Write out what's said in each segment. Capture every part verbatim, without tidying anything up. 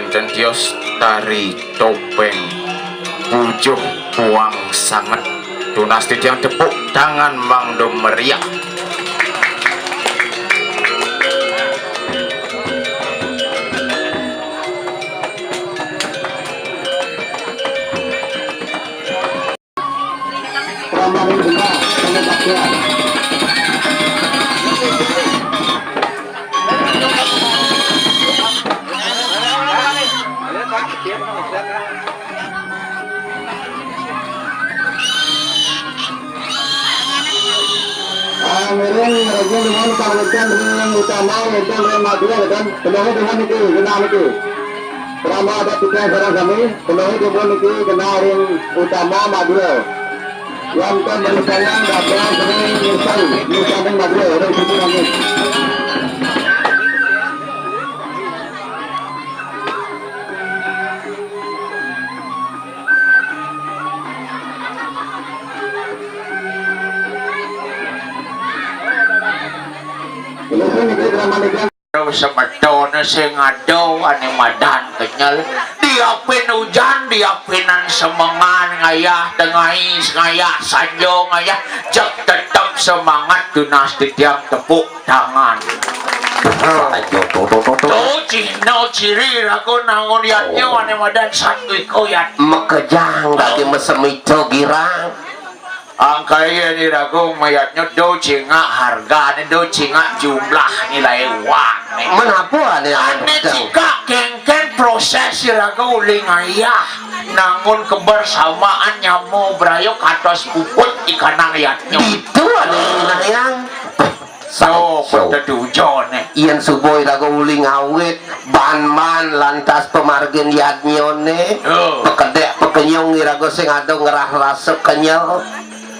Centios tari topeng, bujuh buang sanget. Tunas titiang tepuk tangan mangda meriah. Ah, ngiring, ngiring dengan pamitan ring utama, ngiring ring madya, kan? Penuhi dengan niki, genah niki. Krama adat titiang sareng sami, penuhi dengan niki, genah ring utama madya. Wonten ring sayang, dados ring nisan, nisan ring madya, ring sisi langit. Semetone sing ada ané madan kenyel. Diapin ujan, diapinan semengan, ngayah tengahé, ngayah sanja, ngayah jeg tetep semangat tunas titiang tepuk tangan. Ayo, tuh, tuh, tuh, tuh. Tuh, cihna ciri raga nangun yadnya, ané madan satwika yadnya. Makejang dadi masemita girang. Angkaya ni raga mayadnya do cingak hargané, do cingak jumlah nilai uangné. Menapa ané anu ané cingak kéngkén proses raga uli ngayah. Nangun kebersamaan nyama braya kantos puput ikanang yadnya. Ditu ané nayang. Tuh, petetujoné. Yén suba iraga uli ngawit, ban-ban lantas pamargin yadnyané, tuh. Pakedék pakenyung iraga sing ada ngerah rasa kenyel.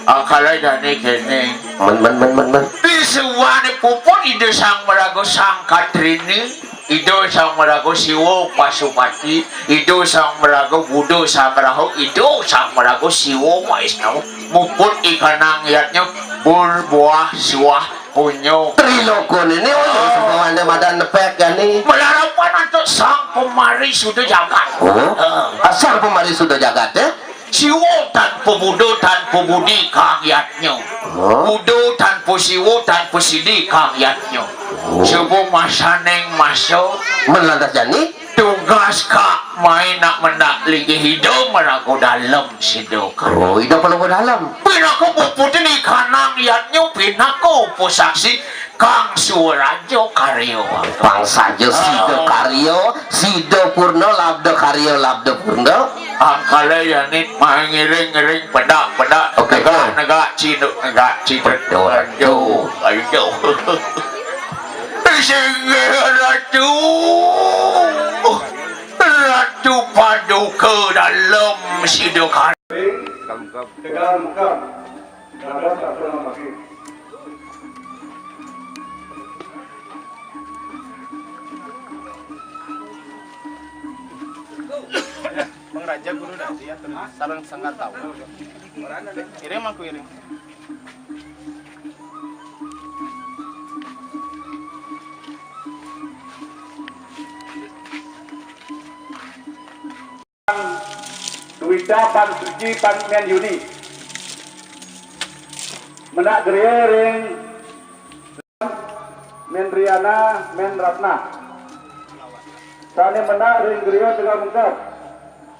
Angkala dané kéné. Men, men, men, men, men. Pisuwané puput Ida Sang Maraga Sang Katrini, Ida Sang Maraga Siwa Pasupati, Ida Sang Maraga Buddha Samraha, Ida Sang Maraga Siwa Maisnawa. Muput ikanang yadnya berbuah suah punya. Triloka né, né, oh, ya, oh. Semua anda madan nepek ya, né. Malarapan antuk Sang Pemari Suda Jagat. Oh, heeh. Ah, Sang Pemari Suda Jagat, ya? Siwa tanpa Buddha, tanpa Budi kang yadnya. Oh. Buddha tanpa Siwa, tanpa Sidi kang yadnya. Oh. Suba masaning masa. Men lantas jani? Tugas kak main nak mendak linggih Ida Maraga Dalem sida kak. Oh, Ida Maraga Dalem. Pinaka puputné ikanang yadnya pinaka upasaksi kang suwaraja karya. Pang saja sida karya, sida purna labda karya labda purna. Angkala yanit main ngiring-ngiring pedak-pedak. Oke, negak, oke. Negak, ciduk, negak, ciduk. Aduh, aduh. Aduh. Singgih Ratu, Ratu Paduka Dalem sida kari. Tegal Mekar. Dados saturang pagi. Mang Raja Guru Dadi atur sareng Sang Katawa. Iring mangku iring. Duwita Pan Suci Pan Mén Yuni. Mendak griya ring Mén Riana, Mén Ratna. Sané mendak ring griya Tegal Mekar.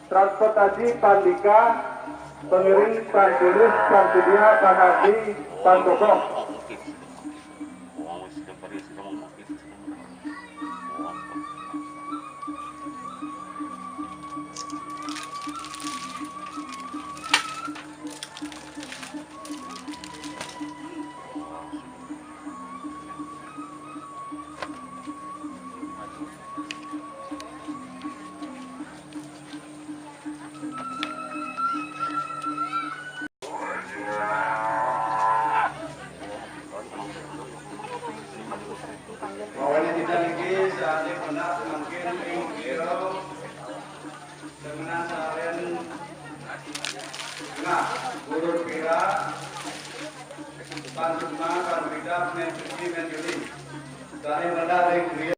Transportasi Pan Dika, pengiring Pan Tulis, Pan Sudia, Pan Ardi, Pan Kokoh. Mawali kita niki sané mendak mangkin ing kira semenan saren tengah gurun pira. Pan Sukma, Pan Wida, Mén Suci, Mén Yuni. Sané mendak ring griya.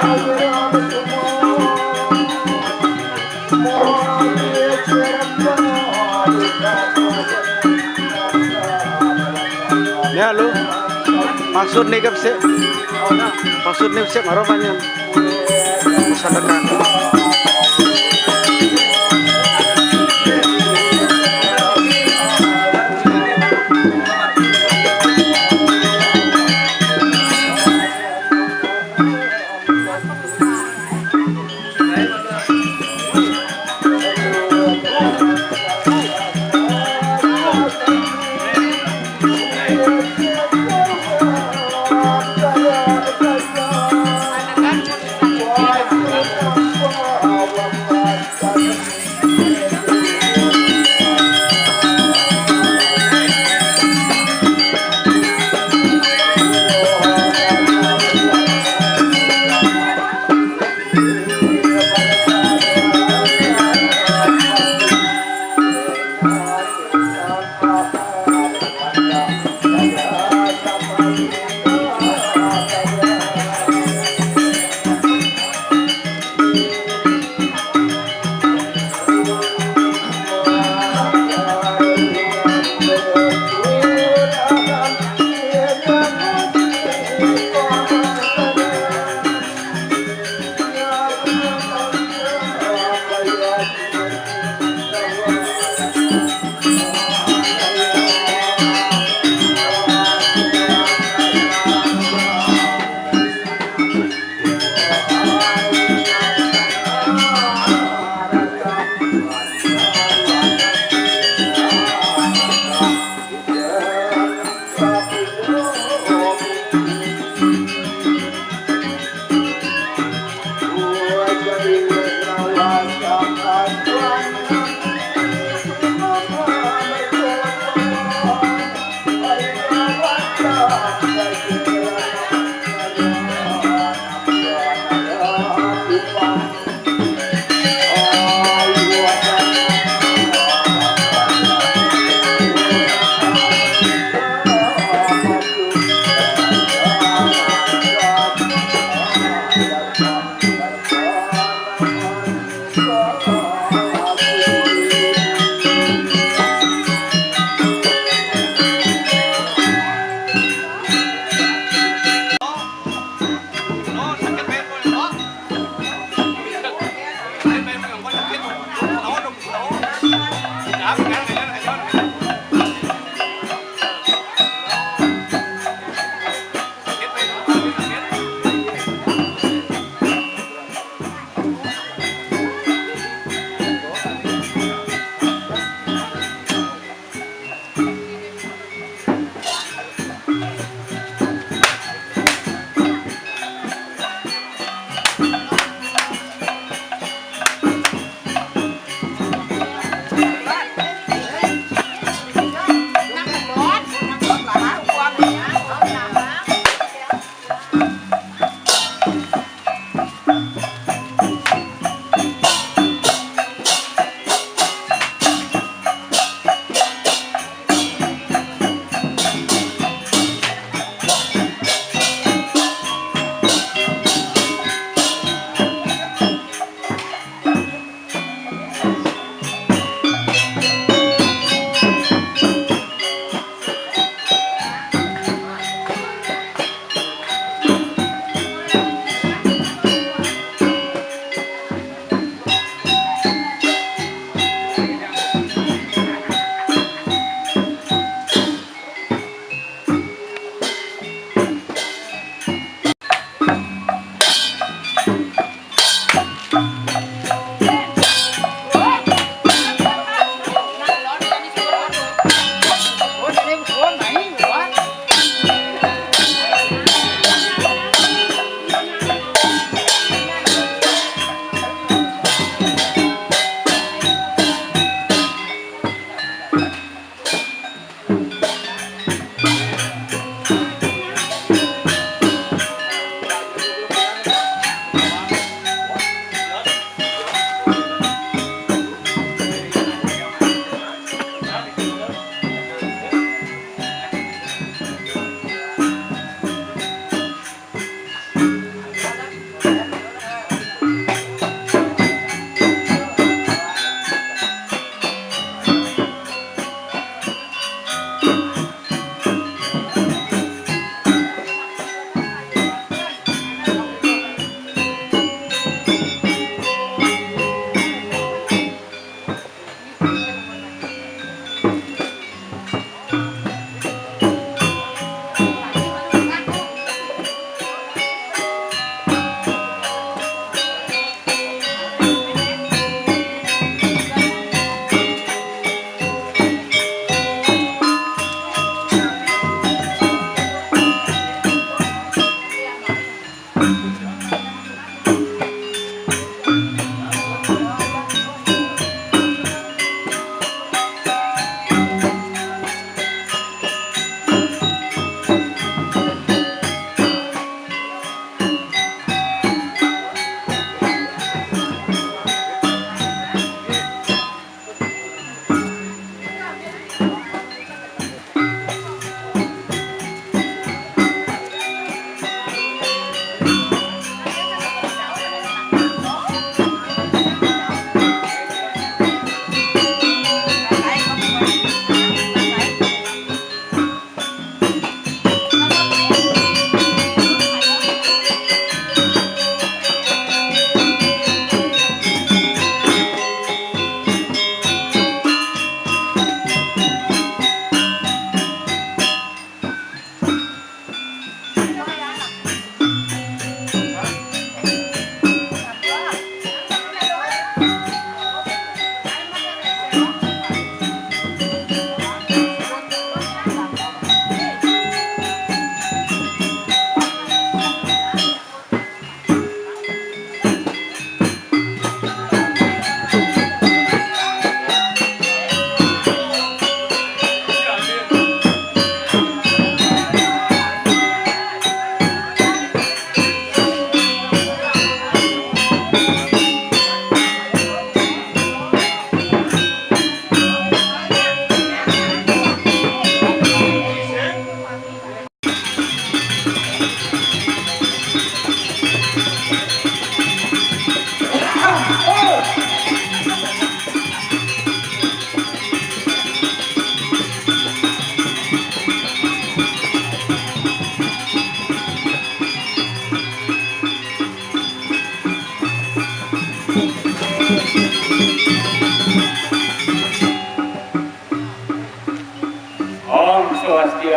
Ya, lu. Maksud nih, Kep, sih. Maksud nih, sih, marah panjang. Sadaka.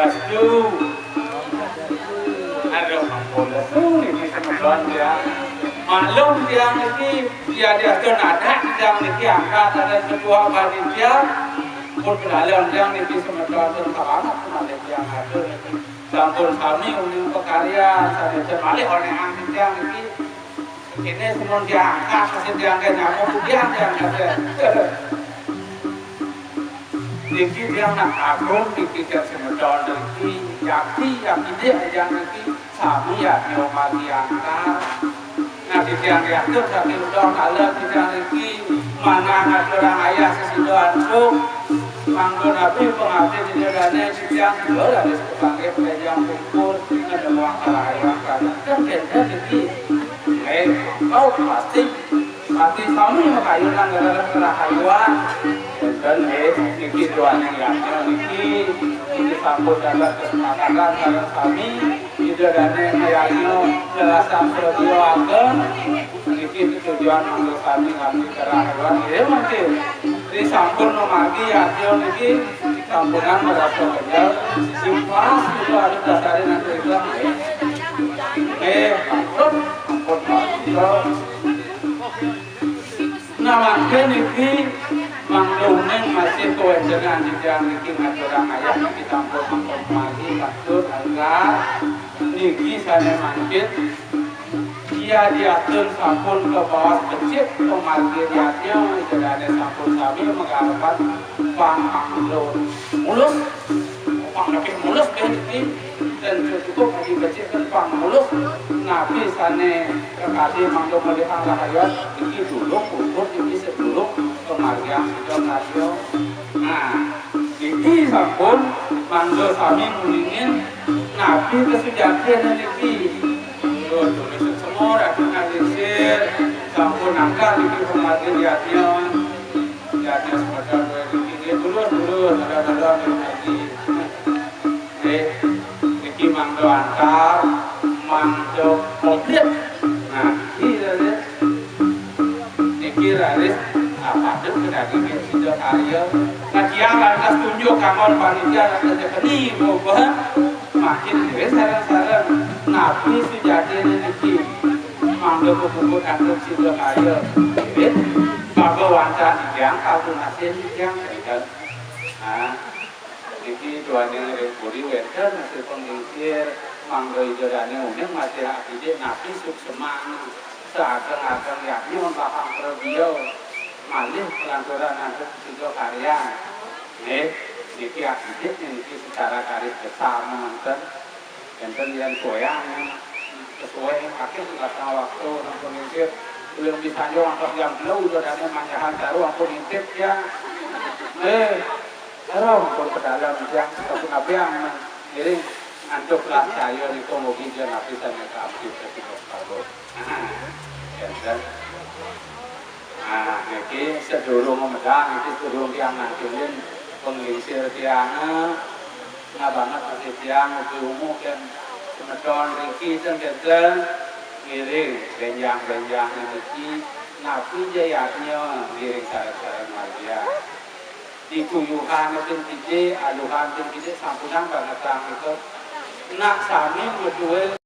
Aduh. Aduh, ampun, aduh, niki semeton tiang. Maklum tiang niki, ya, diatur adat tiang niki angkat ada ketua panitia. Pun pedalem tiang niki semeton, terus salamet malih tiang atur niki. Sampun sami uning pakaryan, sané malih onéhan tiang niki. Kéné semon diangkat, masih diangkat nyamuk, diangkat, diangkat. Niki tiang nak agung niki kén semeton niki, yakti, yakti dek tiang niki, sami ya nyo magi angkat. Nah, titiang yakin saking doh kala titiang niki manah ngaturang ayah sesida antuk. Mangko napi pangabdi dina dané titiang kula raris kepanggih pejang pungkur ngenemuang kalahayan kalian. Kan kénten niki. Eh, kau pasti, pasti sami makayunan gara-gara kerahayuan. Kénten, eh, niki tuan yang yatnya niki. Niki sampun dapat kesepakatan sareng sami. Ida dané mayarnya jelasan Surabaya ageng. Niki tujuan mangga sami ngabdi kerah hewan. Nggih, mangke. Ri sampun memargi yatnya niki sampunan merasa kenyal. Sing pas itu ada dasarnya nanti itu. Eh, maksud ampun, maksud. Nah, mangke niki mangke uning masih kawéntenan titiang niki ngaturang ayah niki sampun mangke memargi, maksud angga niki sané mangkin. Iya diatun sampun kabaos becik pamargin yatnya, ida dané sampun sami magarepan pang mangda mulus, pang lebih mulus deh niki, dan cukup lagi becik kan pang mulus, napi sané kakadi mangda melihat rahayon, niki dulu puput niki sedulur pamargian sida karya. Nah, niki sampun mangda sami nguningin napi kasujatiné niki. Lho, tulis semua, aku nalisir, sampun angkat niki pamargin yatnya. Yatnya semeton niki, nggih, dulu, dulu, ada-ada niki. Nggih, niki mangda antar, mangda komplit. Nah, niki raris, niki raris, apa tuh kedagingnya sida karya. Nah, tiang lantas tunjuk kamar panitia, lantas keni, boba. Makin ngirit sareng-sareng. Napi sujatiné niki? Mangga puput antuk sida karya. Ngirit, baba wancan titiang, kapunasin titiang, kénten. Nah, niki duaning ring puri wénten masih panglingsir, mangga ida dané uning masih akidik napi suksman. Saageng-ageng yatnya lakang pragiya, malih kalanturan antuk sida karya. Nggih, niki akidik niki secara garis besar manten. Enten yén soyang, sesuai akeh kata waktu sampun ngintip. Belum bisa yo angkat jam telu, udah dane manjahan taruh ampun ngintip ya. Eh, taruh ampun ke dalam ya, tapi nabi yang ngiring antuk lah saya niku mugi dia nabi saya kabeh. Nah, enten. Nah, niki sedurung medal, niki sedurung tiang nangkilin penglingsir tiang. Nah, banget masih tiang, ugi umuk yang semeton riki, ten-, ten-, ten, ngiring, benjang-benjang niki, napi jayatnya ngiring sareng-sareng margia. Di kuyuhan pun kidih, aluhan pun kidih, sampunang bangetang itu. Nak sami ngeduwe